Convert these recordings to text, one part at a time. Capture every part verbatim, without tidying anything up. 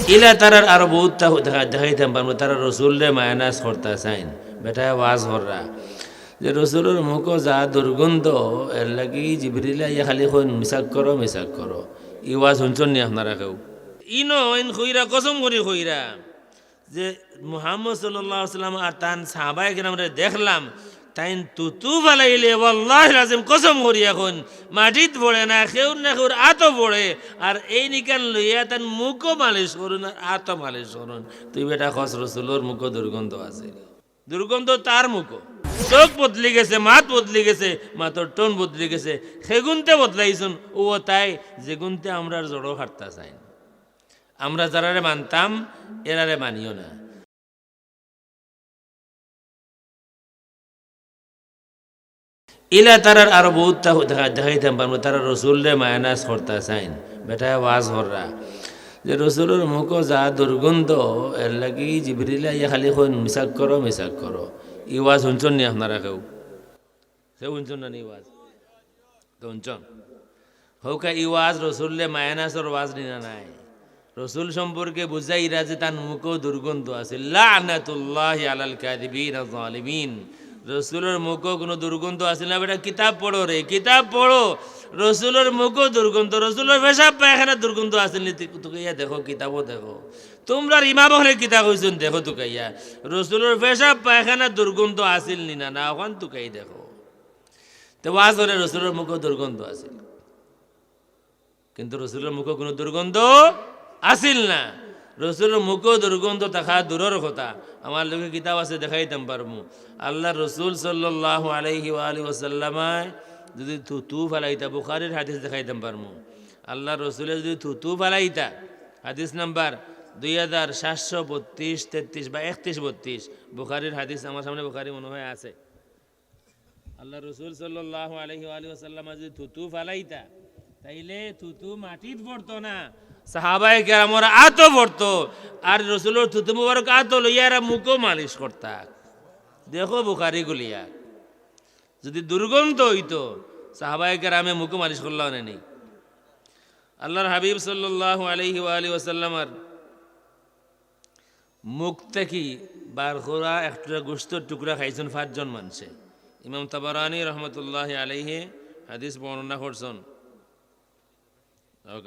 ইলা তারার আরো বউততা দেখা-, দেখাইতাম পারমু, তারা রসুলরে মাইনাস করতা চাইন। বেটায় ওয়াজ কররা যে রসুলর মুখো যা দুর্গন্ধ, এরলাগি জিবরিলে আইয়া খালি কইন, "মিছাক করো, মিছাক করো।" ই ওয়াজ হুনছইন নি আপনারা কেউ? ইনো ইন কইরা, কসম করি কইরা, যে মুহাম্মদ সাল্লাল্লাহু আলাইহি ওয়াসাল্লাম আর তান সাহাবায়ে কেরামরে দেখলাম, তাইন থুথু ফালাইলে, ওয়াল্লাহিল আজিম, কসম করিয়া কইন, মাটিত পড়ে না, কেউর না কেউর আতো পড়ে, আর এইন ইখান লইয়া তান মুখো মালিশ করইন আর আতো মালিশ করইন। তুই বেটা কস রসুলর মুখো দুর্গন্ধ আছে? দুর্গন্ধ তার মুখো। চউখ বদলি গেছে, মাত বদলি গেছে, মাতর টোন বদলি গেছে, হেগুনতে বদলাইছইন। ও তাই যেগুনতে আমরার জড়ো খাটতা চাইন। আমরা যারারে মানতাম, এরারে মানিও না। ইলা তারার আরো বউততা দেখা-, দেখাইতাম পারমু, তারা রসুলরে মাইনাস করতা চাইন। বেটায় ওয়াজ কররা যে রসুলর মুখো যা দুর্গন্ধ, এরলাগি জিবরিলে আইয়া খালি কইন, "মিছাক করো, মিছাক করো।" ই ওয়াজ হুনছইন নি আপনারা কেউ? কেউ হুনছইন না নি ওয়াজ? তো হুনছইন? হউক্কা ই ওয়াজ রসুলরে মাইনাসর ওয়াজ নি না নায়। রসুল সম্পর্কে বুঝাইরা যে তান মুখো দুর্গন্ধ আছে। লানাতুল্লাহি আলাল কাযিবিন ওয়াজ জালিমিন। রসুলর মুখো কুনু দুর্গন্ধ আছিল না? বেটা, কিতাব পড়ো রে, কিতাব পড়ো। রসুলর মুখো দুর্গন্ধ, রসুলর পেশাব পায়খানা দুর্গন্ধ আছিল নি? তু-, তুকাইয়া দেখো, কিতাবো দেখো। তুমরার ইমাম অকলে কিতা কইছইন দেখো তুকাইয়া। রসুলর পেশাব পায়খানা দুর্গন্ধ আছিল নি না? না, অখান তুকাই দেখো। তে ওয়াজ করে রসুলর মুখো দুর্গন্ধ আছিল। কিন্তু রসুলর মুখো কুনু দুর্গন্ধ আছিল না। রসুলর মুখো দুর্গন্ধ থাকা দূরর কথা। আমার লগে কিতাব আছে, দেখাইতাম পারমু। আল্লার রসুল সাল্লাল্লাহু আলাইহি ওয়া আলিহি ওয়াসাল্লামায় যুদি থুথু ফালাইতা, বুখারীর হাদিস দেখাইতাম পারমু। আল্লার রসুলে যুদি থুথু ফালাইতা, হাদিস নাম্বার দুই হাজার সাতশো বত্রিশ, তেত্রিশ বা একত্রিশ, বত্রিশ, বুখারীর হাদিস, আমার সামনে বুখারী মনে হয় আছে। আল্লার রসুল সাল্লাল্লাহু আলাইহি ওয়া আলিহি ওয়াসাল্লাম যুদি থুথু ফালাইতা, তাইলে থুথু মাটিত পড়তো না, সাহাবায়ে কেরামর আতো পড়তো। আর রসুলর থুথু মুবারক আতো লইয়া এরা মুখো মালিশ করতা। দেখো বুখারী খুলিয়া, যুদি দুর্গন্ধ অইতো, সাহাবায়ে কেরামে মুখো মালিশ করলা অনে নি? আল্লার হাবিব সাল্লাল্লাহু আলাইহি ওয়া আলিহি ওয়াসাল্লামর মুখ থাকি বার করা একটা গোস্তর টুকরা খাইছইন পাঁচজন মানষে। ইমাম তাবারানী রহমতুল্লাহি আলাইহি হাদিস বর্ণনা করছইন।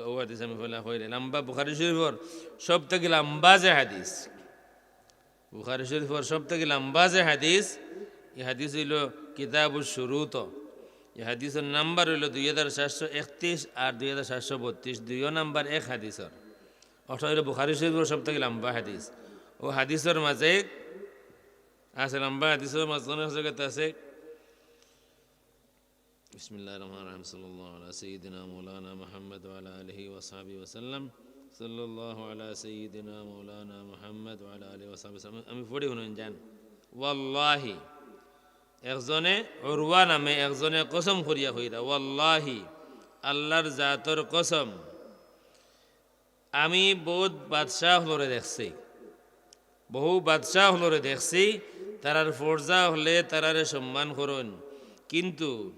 অউ হাদিস আমি পয়লা কইরাম, লাম্বা বুখারী শরীফর সব থাকি লাম্বা যে হাদিস, বুখারী শরীফর সব থাকি লাম্বা যে হাদিস, ই হাদিস অইলো কিতাবুশ শুরুত। ই হাদিসর নাম্বার অইলো দুই হাজার সাতশো একত্রিশ আর দুই হাজার সাতশো বত্রিশ, দুইও নাম্বার এক হাদিসর। অর্থাৎ অইলো বুখারী শরীফর সব থাকি লাম্বা হাদিস। অউ হাদিসর মাঝে আছে, লাম্বা হাদিসর মাঝে অনেক জাগাত আছে, বিসমিল্লাহির রহমানির রহিম, সাল্লাল্লাহু আলা সাইয়্যিদিনা মাওলানা মুহাম্মদ ওয়া আলা আলিহি ওয়া সাহবিহি ওয়া সাল্লাম, সাল্লাল্লাহু আলা সাইয়্যিদিনা মাওলানা মুহাম্মদ ওয়া আলা আলিহি ওয়া সাহবিহি ওয়া সাল্লাম। আমি পড়ি হুনইন যান। ওয়াল্লাহি, একজনে, উরওয়া নামে একজনে কসম করিয়া কইরা, ওয়াল্লাহি, আল্লার জাতর কসম, আমি বউত বাদশা অকলরে দেখছি, বহু বাদশা অকলরে দেখছি, তারার পর্যা অকলে তারারে সম্মান করইন, কিন্তু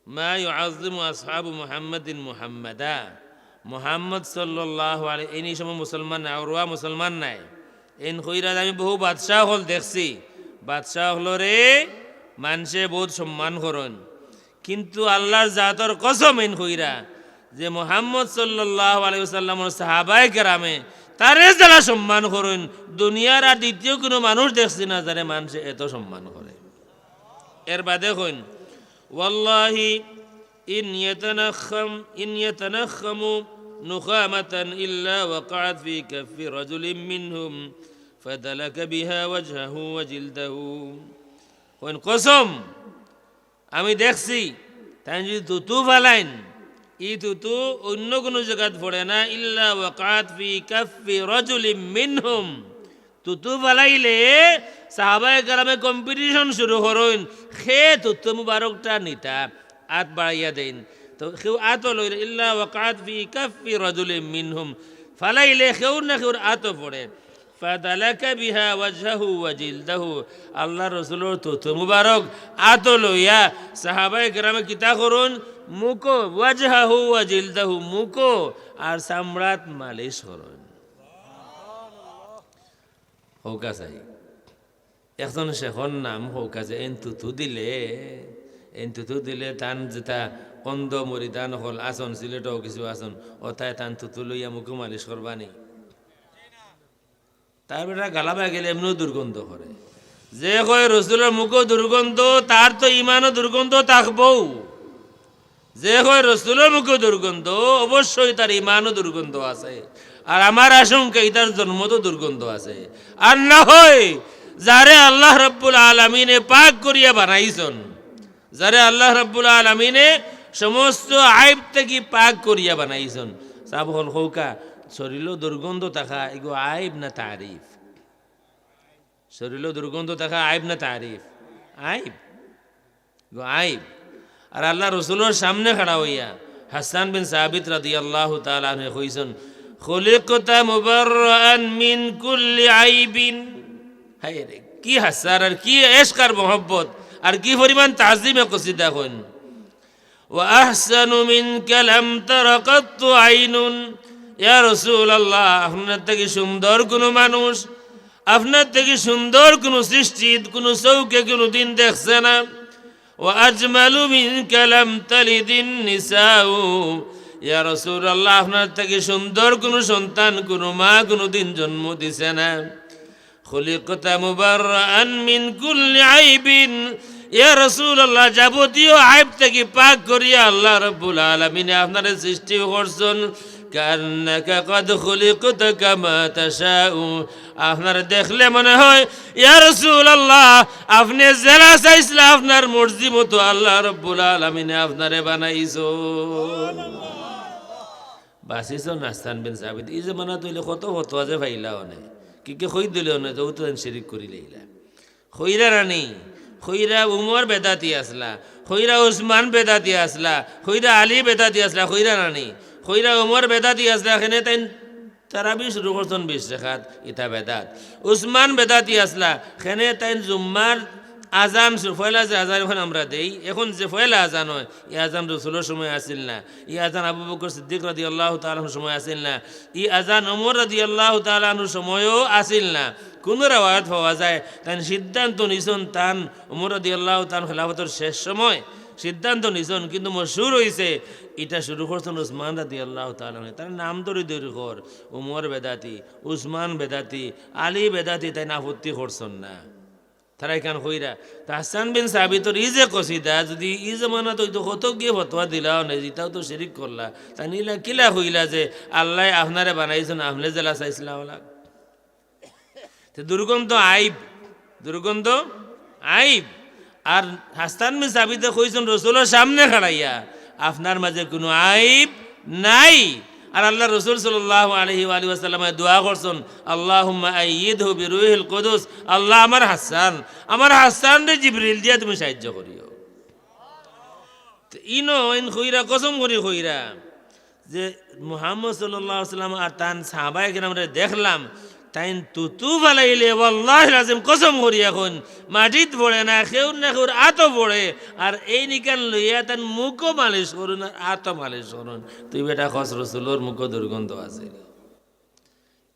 মা ইউআযযিমু আসহাবু মুহাম্মাদিন মুহাম্মাদা, মুহাম্মদ সাল্লাল্লাহু আলাইহি, এইন ই সময় মুসলমান নায়, উরওয়া মুসলমান নায়, এইন কইরা আমি বহু বাদশা অকল দেখছি, বাদশা অকলরে মানষে বউত সম্মান করইন, কিন্তু আল্লার জাতর কসম এইন কইরা যে মুহাম্মদ সাল্লাল্লাহু আলাইহি ওয়াসাল্লামর সাহাবায়ে কেরামে তারে যেলা সম্মান করইন, দুনিয়ার আর দ্বিতীয় কুনু মানুষ দেখছি না যারে মানষে এত সম্মান করে। এর বাদে কইন, ওয়াল্লাহি ইন ইয়াতানাখাম, ইন ইয়াতানাখামু নুখামাতান ইল্লা ওয়াকাআত ফি কাফফি রাজুলিম মিনহুম ফাদালাকা বিহা ওয়াজহাহু ওয়া জিলদাহু। কইন, কসম, আমি দেখছি, তাইন যুদি থুথু ফালাইন, ই থুথু অইন্য কুনু জাগাত পড়ে না, ইল্লা ওয়াকাআত ফি কাফফি রাজুলিম মিনহুম। থুথু ফালাইলে সাহাবায়ে কেরামে competition শুরু করইন, কে থুথু মুবারকটা নিতা, আত বাড়াইয়া দেইন। তো কেউ আতো লইলে, ইল্লা ওয়াকাআত ফি কাফফি রাজুলিম মিনহুম, ফালাইলে কেউর না কেউর আতো পড়ে। ফাদালাকা বিহা ওয়াজহাহু ওয়া জিলদাহু। আল্লার রসুলর থুথু মুবারক আতো লইয়া সাহাবায়ে কেরামে কিতা করইন? মুখো, ওয়াজহাহু ওয়া জিলদাহু, মুখো আর চামড়াত মালিশ করইন। কউক্কা চাই। একজন শেখর নাম কউক্কা যে এইন থুথু দিলে, এইন থুথু দিলে তান যেতা অন্ধ মুরিদান অকল আছইন, সিলেটও কিছু আছইন, অতায় তান থুথু লইয়া মুখো মালিশ করবা নি? তার বেটা গালা বায় গেলে এমনেউ দুর্গন্ধ করে। যে কয় রসুলর মুখো দুর্গন্ধ, তার তো ইমানও দুর্গন্ধ থাকবউ। যে কয় রসুলর মুখো দুর্গন্ধ, অবশ্যই তার ইমানও দুর্গন্ধ আছে। আর আমার আশঙ্কা, ইতার জন্মত দুর্গন্ধ আছে। আর না হয়, যারে আল্লাহ রাব্বুল আলামিনে পাক করিয়া বানাইছইন, যারে আল্লাহ রাব্বুল আলামিনে সমস্ত আইব থাকি পাক করিয়া বানাইছইন। সাব অকল কউক্কা, শরীলো দুর্গন্ধ থাকা, ইগু আইব না তারিফ? শরীলো দুর্গন্ধ থাকা আইব না তারিফ? আইব। ইগু আইব। আর আল্লাহ রসুলর সামনে খাড়া অইয়া হাসান বিন সাবিত রাদিয়াল্লাহু তাআলা আনহু কইছইন, "খুলিকতা মুবাররাআন মিন কুল্লি আইবিন।" হায় রে, কি হাসান আর কি এশক আর মহব্বত আর কি পরিমাণ তাজিমে কসিদা কইন। "ওয়া আহসানু মিনকা লাম তারা কাত্তু আইনুন।" ইয়া রাসূলুল্লাহ, আপনার থাকি সুন্দর কুনু মানুষ, আপনার থাকি সুন্দর কুনু সৃষ্টি, কুনু চউখে কুনুদিন দেখছে না। "ওয়া আজমালু মিনকা লাম তালিদিন নিসাউ।" ইয়া রাসূলুল্লাহ, আপনার থাকি সুন্দর কুনু সন্তান, কুনু মা কুনুদিন জন্ম দিছে না। "খুলিকতা মুবাররাআন মিন কুল্লি আইবিন।" ইয়া রাসূলুল্লাহ, যাবতীয় আইব থাকি পাক করিয়া আল্লাহ রাব্বুল আলামিনে আপনারে সৃষ্টি করছইন। "কাআন্নাকা কাদ খুলিকতা কামা তাশাউ।" আপনারে দেখলে মনে হয়, ইয়া রাসূলুল্লাহ, আপনে যেলা চাইছলা আপনার মর্জি মতো আল্লাহ রাব্বুল আলামিনে আপনারে বানাইছইন। বাঁচিছইন হাসান বিন সাবিত। ই জমানাত অইলে কত ফতোয়া যে পাইলা অনে। কি কি কই দিলে অনে, তো তো শিরিক করি লইলা। কইরা না নি, কইরা উমর বেদাতি আছলা, কইরা উসমান বেদাতি আছলা, কইরা আলী বেদাতি আছলা, কইরা না নি, কইরা উমর বেদাতি আছলা, কেনে তাইন তারাবি শুরু করছইন বিশ রেকাত, ইতা বেদাত। উসমান বেদাতি আছলা, কেনে তাইন জুম্মার আজান শু-, পয়লা যে আজান অখন আমরা দেই, অখন যে পয়লা আজান অয়, ই আজান রসুলর সময় আছিল না, ই আজান আবু বকর সিদ্দিক রাদিয়াল্লাহু তাআলা আনহুর সময় আছিল না, ই আজান ওমর রাদিয়াল্লাহু তাআলা আনহুর সময়ও আছিল না। কুনু রেওয়ায়ত পাওয়া যায়, তাইন সিদ্ধান্ত নিছইন তান ওমর রাদিয়াল্লাহু তাআলা আনহুর খেলাফতর শেষ সময় সিদ্ধান্ত নিছইন, কিন্তু মশহুর অইছে ইটা শুরু করছইন উসমান রাদিয়াল্লাহু তাআলা আনহু। তারা নাম ধরি ধরি কর, ওমর বেদাতি, উসমান বেদাতি, আলী বেদাতি, তাইন আপত্তি করছইন না। তারা ইখান কইরা। তে হাসান বিন সাবিতর ই যে কসিদা, যুদি ই জমানাত অইতো কত গিয়ে ফতোয়া দিলা অনে, ইতাও তো শিরিক করলা। তাইন ইলা কিলা কইলা যে আল্লায় আপনারে বানাইছইন, আপনে যেলা চাইছলা অলা। তে দুর্গন্ধ আইব, দুর্গন্ধ আইব। আর হাসান বিন সাবিতে কইছইন রসুলর সামনে খাড়াইয়া, "আপনার মাঝে কুনু আইব নাই।" আর আল্লার রসুল সাল্লাল্লাহু আলাইহি ওয়া আলিহি ওয়াসাল্লামে দোয়া করছইন, "আল্লাহুম্মা আইয়িদহু বিরুহিল কুদুস।" আল্লাহ, আমার হাসান, আমার হাসানরে জিবরিল দিয়া তুমি সাহায্য করিও। তে ইনো ইন কইরা, কসম করি কইরা, যে মুহাম্মদ সাল্লাল্লাহু আলাইহি ওয়াসাল্লাম আর তান সাহাবায়ে কেরামরে দেখলাম, তাইন থুথু ফালাইলে, ওয়াল্লাহিল আজিম, কসম করিয়া কইন, মাটিত পড়ে না, কেউর না কেউর আতো পড়ে, আর এইন ইখান লইয়া তান মুখও মালিশ করইন আর আতো মালিশ করইন। তুই বেটা কস রসুলর মুখো দুর্গন্ধ আছে।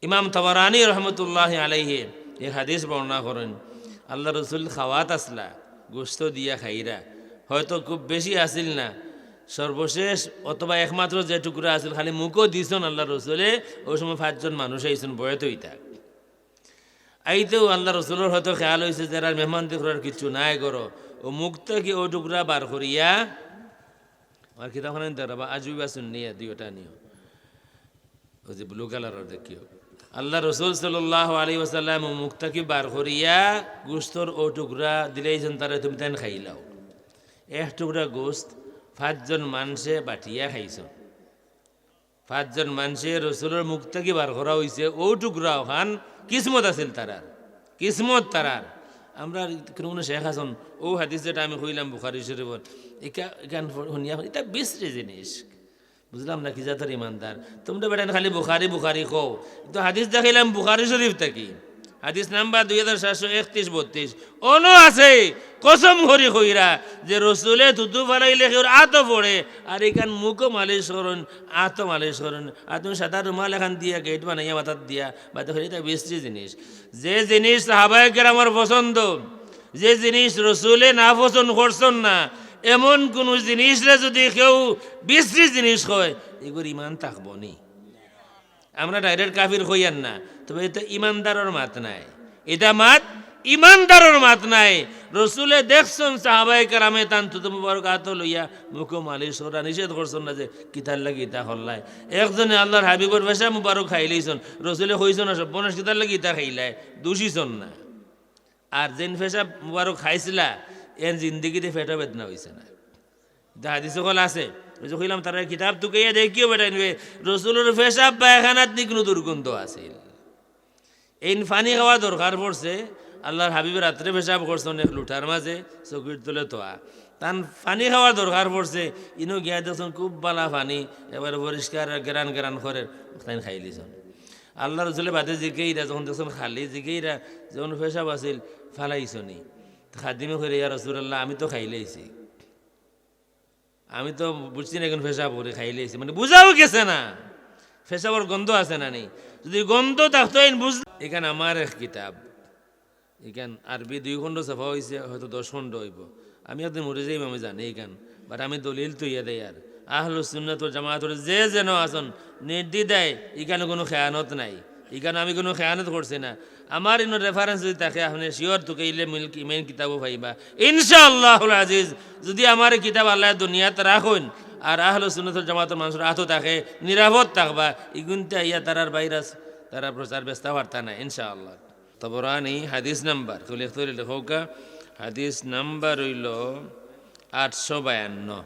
ইমাম তাবারানী রহমতুল্লাহি আলাইহি এক হাদিস বর্ণনা করইন, আল্লার রসুল খাওয়াত আছলা, গোশত দিয়া খাইরা, হয়তো খুব বেশি আছিল না, সর্বশেষ অথবা একমাত্র যে টুকরা আছিল, খালি মুখো দিছইন আল্লার রসুলে, অউ সময় পাঁচজন মানুষ আইছইন বয়েত অইতা। আইতেউ আল্লার রসুলর হয়তো খেয়াল অইছে যে এরার মেহমানদি করার কিচ্ছু নাই ঘরো, অউ মুখ থাকি অউ টুকরা বার করিয়া, আর কিতাবখান আনতে পারবা, আজুবা সুন্নিয়া দুইওটা নিও। অউ যে ব্লু কালারর দেখিও। আল্লার রসুল সাল্লাল্লাহু আলাইহি ওয়াসাল্লাম অউ মুখ থাকি বার করিয়া গোশতর অউ টুকরা দিলাইছইন তারে, "তুমি তাইন খাইলাও।" এক টুকরা গোশত পাঁচজন মানষে বাটিয়া খাইছইন। পাঁচজন মানষে রসুলর মুখ থাকি বার করা অইছে, অউ টুকরা অখান কিসমত আছিল তারার, কিসমত তারার। আমরার কুনু কুনু শেখ আছইন, অউ হাদিস যেটা আমি কইলাম বুখারী শরীফর, ইকা-, ইখান হুনিয়া, ইটা বিশ্রী জিনিস। বুঝলাম না কি জাতর ইমানদার। তুমরা বেটাইন খালি বুখারী, বুখারী কও। তো হাদিস দেখাইলাম বুখারী শরীফ থাকি। হাদিস নাম্বার দুই হাজার সাতশো একত্রিশ বত্রিশ। অনো আছে, কসম করি কইরা যে রসুলে থুতু ফালাইলে কেউর আতো পড়ে, আর ইখান মুখো মালিশ করইন, আতো মালিশ করইন, আর তুমি সাদা রুমাল এখান দিয়া গেট বানাইয়া মাথাত দিয়া বাদে কইরা ইটা বিশ্রী জিনিস। যে জিনিস সাহাবায়ে কেরামর পছন্দ, যে জিনিস রসুলে না পছন্দ করছইন না, এমন কুনু জিনিসরে যুদি কেউ বিশ্রী জিনিস কয়, ইগুর ইমান থাকবো নি? আমরা ডাইরেক্ট কাফির কইয়ার না, তবে ইটা ইমানদারর মাত নায়, ইটা মাত ইমানদারর মাত নায়। রসুলে দেখছইন সাহাবায়ে কেরামে তান থুতু মুবারক আতো লইয়া মুখো মালিশ করা, নিষেধ করছইন না যে কিতার লাগি ইতা করলায়। একজনে আল্লার হাবিবর পেশাব মুবারক খাইলাইছইন, রসুলে কইছইন না সর্বনাশ কিতার লাগি ইতা খাইলায়, দুষিছইন না। আর যেইন পেশাব মুবারক খাইছিলা, এন জিন্দেগিতে পেটো বেদনা অইছে না। ইতা হাদিস অকল আছে। ওই যে কইলাম, তারার কিতাব তুকাইয়া দেখিও বেটা, ইনবে রসুলর পেশাব পায়খানাত নি কুনু দুর্গন্ধ আছিল। এইন পানি খাওয়া দরকার পড়ছে, আল্লার হাবিবে রাত্রে পেশাব করছইন এক লুটার মাঝে, চকির তলে থোয়া। তান পানি খাওয়ার দরকার পড়ছে, ইনো গিয়া দেখছইন খুব বালা পানি, একেবারে পরিষ্কার আর গেরান গেরান করের, তাইন খাইলিছইন। আল্লার রসুলে বাদে জিকাইরা, যখন দেখছইন খালি, জিকাইরা, "যখন পেশাব আছিল, ফালাইছো নি?" তো খাদিমে কইরা, "ইয়া রাসুলাল্লাহ, আমি তো খাইলাইছি।" আমি তো বুঝছি না, ইগুন পেশাব করি খাইলাইছি, মানে বুঝাও গেছে না, পেশাবর গন্ধ আছে না নি? যুদি গন্ধ থাকতো, এইন বুঝ-, ইখান আমার এক কিতাব, ইখান আরবি দুই খণ্ড ছাপা অইছে, হয়তো দশ খণ্ড অইবো। আমি একদিন মরি যাইমু, আমি জানি ইখান, but আমি দলিল তুইয়া দেই। আর আহলুস সুন্নাত ওয়াল জামাতর যে যেন আছইন, নির্দ্বিধায়, ইখানো কুনু খেয়ানত নাই। ইখানো আমি কুনু খেয়ানত করছি না। আমার ইনো reference যুদি থাকে, আপনে sure তুকাইলে মেইন কিতাবো পাইবা। ইনশাআল্লাহুল আজিজ, যুদি আমার ই কিতাব আল্লায় দুনিয়াত রাখইন, আর আহলুস সুন্নাত ওয়াল জামাতর মানষর আতো থাকে, নিরাপদ থাকবা। ইগুনতে আইয়া তারার ভাইরাস, তারা প্রচার বেচতা পারতা না, ইনশাআল্লাহ। তবরানি হাদিস নাম্বার, কেউ লিখতে অইলে লেখউক্কা, হাদিস নাম্বার অইলো আটশো বায়ান্ন,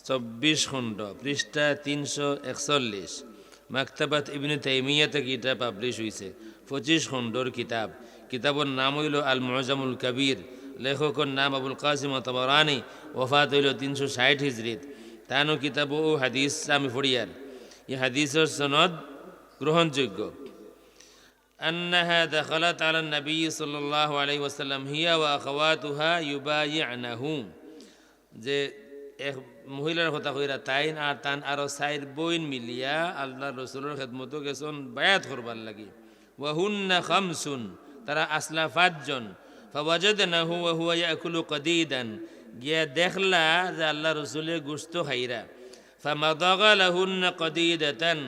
চব্বিশ খণ্ড, পৃষ্ঠা তিনশো একচল্লিশ। মাকতাবাত ইবনে তাইমিয়া থাকি ইটা publish অইছে, পঁচিশ খণ্ডর কিতাব। কিতাবর নাম অইলো আল মুজামুল কবির, লেখকর নাম আবুল কাসিম আত-তাবারানি, ওফাত অইলো তিনশো ষাইট হিজরিত। তানো কিতাবো অউ হাদিস আমি পড়িয়ার, ই হাদিসর সনদ গ্রহণযোগ্য। أنها دخلت على النبي صلى الله عليه وسلم هي وأخواتها يبايعنه। যে এক মহিলার কথা কইরা, তাইন আর তান আরো চাইর বইন মিলিয়া আল্লার রসুলর খেদমতো গেছইন বায়াত করবার লাগি। وهن خمس, তারা আছলা পাঁচজন। فوجدنه وهو يأكل قديدا, গিয়া দেখলা যে আল্লার রসুলে গুস্ত খাইরা। فمضغ لهن قديدة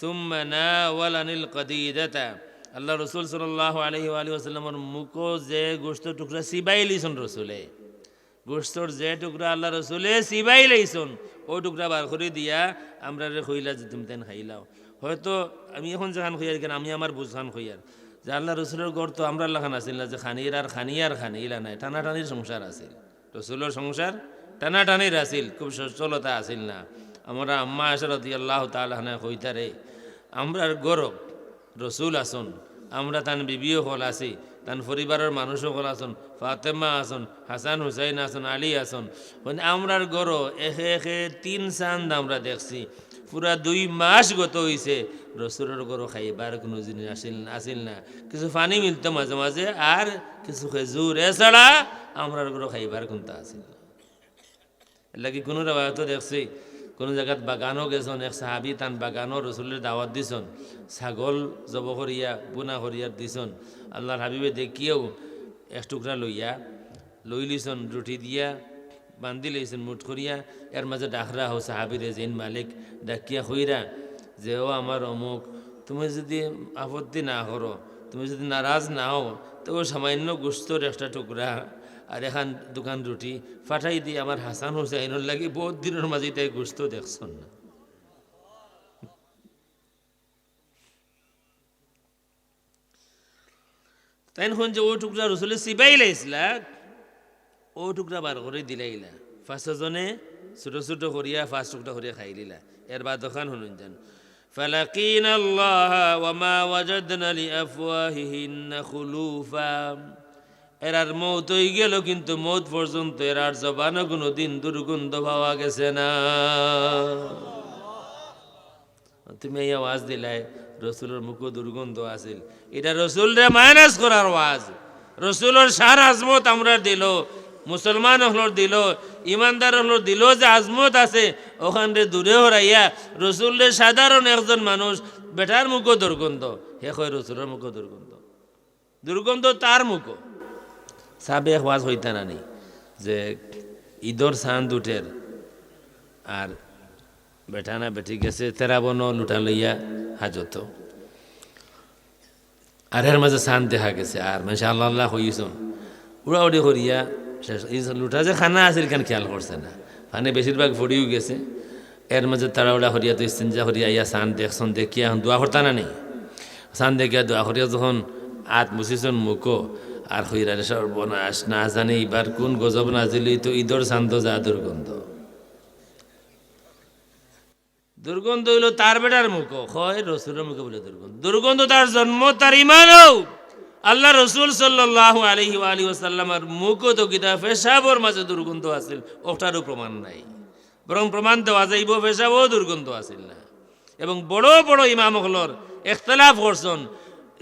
ثم ناولني القديدة। আল্লার রসুল সাল্লাল্লাহু আলাইহি ওয়া আলিহি ওয়াসাল্লামর মুখো যে গুস্তর টুকরা চিবাইলিছইন রসুলে, গুস্তর যে টুকরা আল্লার রসুলে চিবাইলাইছইন, অউ টুকরা বার করি দিয়া আমরারে কইলা যে তুমিতাইন খাইলাও। হয়তো আমি অখন যেখান কইয়ার, ইখান আমি আমার বুঝখান কইয়ার, যে আল্লার রসুলর ঘর তো আমরার লাখান আছিল না যে খানির আর খানি আর খানি, ইলা নায়, টানাটানির সংসার আছিল। রসুলর সংসার টানাটানির আছিল, খুব সচ্ছলতা আছিল না। আমরার আম্মা আয়েশা রাদিয়াল্লাহু তাআলা আনহা কইতারে, আমরার ঘরো রসুল আছইন, আমরা তান বিবি অকল আছি, তান পরিবারর মানুষ অকল আছইন, ফাতেমা আছইন, হাসান হুসাইন আছইন, আলী আছইন, মানে আমরার ঘরো একে একে তিন চান্দ আমরা দেখছি। পুরা দুই মাস গত অইছে, রসুলর ঘরো খাইবার কুনু জিনিস আছিল, আছিল না। কিছু পানি মিলতো মাঝে মাঝে, আর কিছু খেজুর, এছাড়া আমরার ঘরো খাইবার কুন্তা আছিল না। এরলাগি কুনু রেওয়ায়তো দেখছি, কুনু জাগাত বাগানো গেছইন, এক সাহাবি তান বাগানো রসুলরে দাওয়াত দিছইন, ছাগল জবো করিয়া, বুনা করিয়া দিছইন। আল্লার হাবিবে দেখিয়াউ এক টুকরা লইয়া, লইলিছইন, রুটি দিয়া বান্ধিলাইছইন মুঠ করিয়া, এর মাঝে ডাকরা অউ সাহাবিরে, যেইন মালিক, ডাকিয়া কইরা যে, "ও আমার অমুক, তুমি যুদি আপত্তি না করো, তুমি যুদি নারাজ না অও, তে অউ সামান্য গুস্তর একটা টুকরা আর এখান দুখান রুটি পাঠাই দি আমার হাসান হুসাইনর লাগি, বউত দিনর মাঝে ইতায় গুস্ত দেখছইন না।" তাইন কইন যে অউ টুকরা রসুলে চিবাইলাইছলা, অউ টুকরা বার করি দিলাইলা। পাঁচজনে ছোট ছোট করিয়া পাঁচ টুকরা করিয়া খাইলিলা। এর বাদ অখান হুনইন যান। فلقينا الله وما وجدنا لأفواههن خلوفا। এরার মউত অইগেলো, কিন্তু মউত পর্যন্ত এরার জবানো কুনুদিন দুর্গন্ধ পাওয়া গেছে না। তুমি এই ওয়াজ দিলায়, রসুলর মুখো দুর্গন্ধ আছিল। ইটা রসুলরে মাইনাস করার ওয়াজ। রসুলর শান আজমত আমরার দিলো, মুসলমান অকলর দিলো, ইমানদার অকলর দিলো যে আজমত আছে, অখানরে দূরে হরাইয়া রসুলরে সাধারণ একজন মানুষ, বেটার মুখো দুর্গন্ধ, হে কয় রসুলর মুখো দুর্গন্ধ। দুর্গন্ধ তার মুখো। সাবেক ওয়াজ অইতা না নি যে ইদর চান্দ উঠের আর বেটা না বেটি গেছে তেরা বনো লুটা লইয়া হাজত। আর এর মাঝে চান্দ দেখা গেছে, আর মানষে আল্লাহ আল্লাহ কইছইন, উড়াউড়ি করিয়া শেষ। ই লুটা যে খানা আছিল, ইখান খেয়াল করছে না, পানি বেশিরভাগ পড়িও গেছে। এর মাঝে তাড়াহুড়া করিয়া তো ইস্তিনজা করিয়া আইয়া চান্দ দেখছইন, দেখিয়া অখন দোয়া করতা না নি? চান্দ দেখিয়া দোয়া করিয়া যখন আত মুছিছইন মুখো, আর কইরা রে সর্বনাশ, না জানি ইবার কুন গজব নাজিল অইতো, ইদর চান্দো যা দুর্গন্ধ। দুর্গন্ধ অইলো তার বেটার মুখো, কয় রসুলর মুখো বুলে দুর্গন্ধ। দুর্গন্ধ তার জন্ম, তার ইমানও। আল্লার রসুল সাল্লাল্লাহু আলাইহি ওয়া আলিহি ওয়াসাল্লামর মুখো তো কিতা পেশাবর মাঝে দুর্গন্ধ আছিল, অটারও প্রমাণ নাই। বরং প্রমাণ দেওয়া যাইবো পেশাবও দুর্গন্ধ আছিল না। এবং বড় বড় ইমাম অকলর ইখতিলাফ করছইন,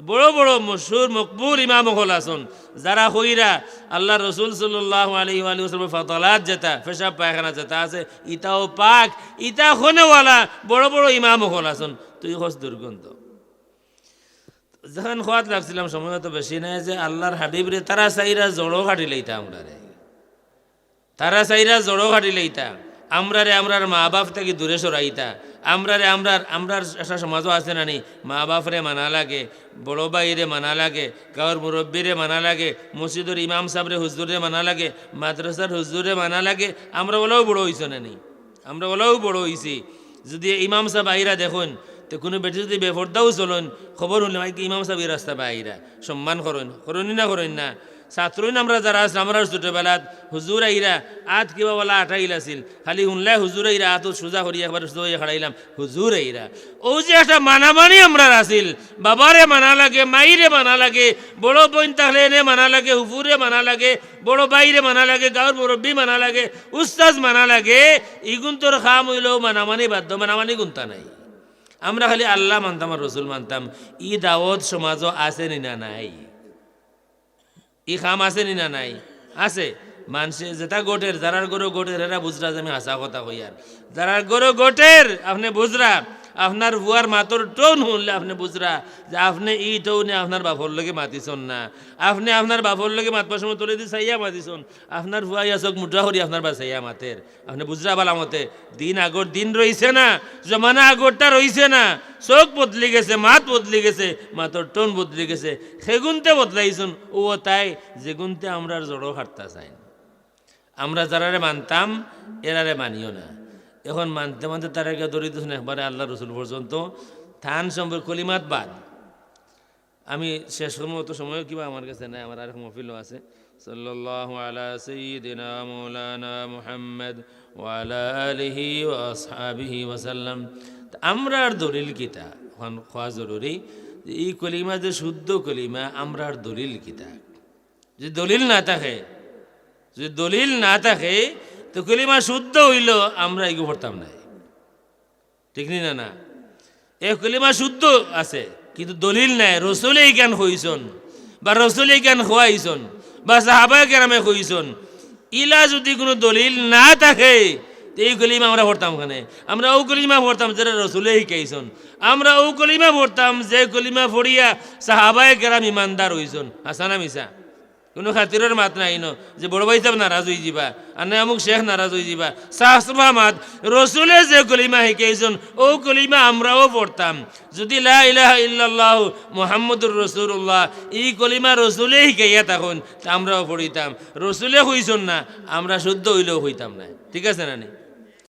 বড় বড় মশহুর মকবুল ইমাম অকল আছইন, যারা কইরা আল্লার রসুল সাল্লাল্লাহু আলাইহি ওয়া আলিহি ওয়াসাল্লামর ফদলাত যেটা, পেশাব পায়খানা যেটা আছে, ইটাও পাক, ইটা কনেওয়ালা বড় বড় ইমাম অকল আছইন। তুই কছ দুর্গন্ধ। যেখান কওয়াত লাগছিলাম, সময় তো বেশি নাই, যে আল্লার হাবিবরে তারা চাইরা জড়ো কাটিলাইতা আমরারে। তারা চাইরা জড়ো কাটিলাইতা, আমরারে আমরার মা বাপ থাকি দূরে সরাইতা, আমরারে আমরার, আমরার একটা সমাজও আছে না নি, মা বাপরে মানা লাগে, বড় ভাইরে মানা লাগে, গাঁওর মুরব্বিরে মানা লাগে, মসজিদর ইমাম সাবরে হুজুররে মানা লাগে, মাদ্রাসার হুজুররে মানা লাগে। আমরা অলাউ বড় অইছি না নি, আমরা অলাউ বড় অইছি। যুদি ইমাম সাব আইরা দেখইন, তে কুনু বেটি যুদি বেপর্দাও চলইন, খবর হুনলে, "ভাই, কি ইমাম সাব ই রাস্তা বায় আইরা?" সম্মান করইন, করইন নি না করইন না? ছাত্রইন আমরা যারা আছি, আমরার ছোটবেলাত হুজুর আইরা, আত কিবা ওলা আটাইল আছিল, খালি হুনলে হুজুর আইরা, আত সুজা করি একবার সুজা অইয়া খাড়াইলাম, হুজুর আইরা। অউ যে একটা মানামানি আমরার আছিল, বাবারে মানা লাগে, মাইরে মানা লাগে, বড় বইন থাকলে এনে মানা লাগে, হুফুরে মানা লাগে, বড় ভাইরে মানা লাগে, গাঁওর মুরব্বি মানা লাগে, উস্তাজ মানা লাগে, ইগুনতর কাম অইলো মানামানি বাদ দেও, মানামানি গুনতা নাই। আমরা খালি আল্লা মানতাম আর রসুল মানতাম, ই দাওয়াত সমাজো আছে নি না নাই? ই কাম আছে নি না নাই? আছে। মানষে যেটা ঘটের, যারার ঘরো ঘটের, এরা বুঝরা যে আমি হাছা কথা কইয়ার। যারার ঘরো ঘটের, আপনে বুঝরা, আপনার ফুয়ার মাতর tone হুনলে আপনে বুঝরা যে আপনে ই tone এ আপনার বাপর লগে মাতিছইন না। আপনে আপনার বাপর লগে মাতবার সময় তলেদি চাইয়া মাতিছইন। আপনার ফুয়া ইয়া চউখ মুটা করি আপনার বায় চাইয়া মাতের। আপনে বুঝরা ভালা মতে, দিন আগর দিন রইছে না, জমানা আগরটা রইছে না। চউখ বদলি গেছে, মাত বদলি গেছে, মাতর tone বদলি গেছে। সেগুনতে বদলাইছইন, অউ তাই যেগুনতে আমরার জড়ো কাটতা চাইন। আমরা যারারে মানতাম, এরারে মানিও না। এখন মানতে মানতে তারা গিয়া ধরি দিছইন একবারে আল্লা রসুল পর্যন্ত, তান সম্পর্কে কলিমাত বাদ। আমি শেষ করমু, অত সময়ও কিবা আমার কাছে নাই, আমার আরেক মহফিলও আছে। সাল্লাল্লাহু আলা সাইয়্যিদিনা মাওলানা মুহাম্মদ ওয়া আলা আলিহি ওয়া আসহাবিহি ওয়া সাল্লাম। তে আমরার দলিল কিতা? অখান কওয়া জরুরি যে ই কলিমা যে শুদ্ধ কলিমা, আমরার দলিল কিতা? যুদি দলিল না থাকে, যুদি দলিল না থাকে, তে কলিমা শুদ্ধ অইলো, আমরা ইগু পড়তাম নায়। ঠিক নি না? না, এ কলিমা শুদ্ধ আছে, কিন্তু দলিল নাই। রসুলে ইখান কইছইন, বা রসুলে ইখান কওয়াইছইন, বা সাহাবায়ে কেরামে কইছইন, ইলা যুদি কুনু দলিল না থাকে, তে ই কলিমা আমরা পড়তাম কেনে? আমরা অউ কলিমা পড়তাম যেটা রসুলে শিখাইছইন। আমরা অউ কলিমা পড়তাম যে কলিমা পড়িয়া সাহাবায়ে কেরাম ইমানদার অইছইন। হাছা না মিছা? কুনু খাতিরর মাত নাই ইনো যে বড় ভাই সাব নারাজ অইযিবা, আর নায় অমুক শেখ নারাজ অইযিবা। সাফ সাফা মাত, রসুলে যে কলিমা শিখাইছইন, অউ কলিমা আমরাও পড়তাম। যুদি লা ইলাহা ইল্লাল্লাহু মুহাম্মদুর রাসূলুল্লাহ ই কলিমা রসুলে শিখাইয়া থাকইন, তে আমরাও পড়িতাম। রসুলে কইছইন না, আমরা শুদ্ধ অইলেও কইতাম নায়। ঠিক আছে না নি?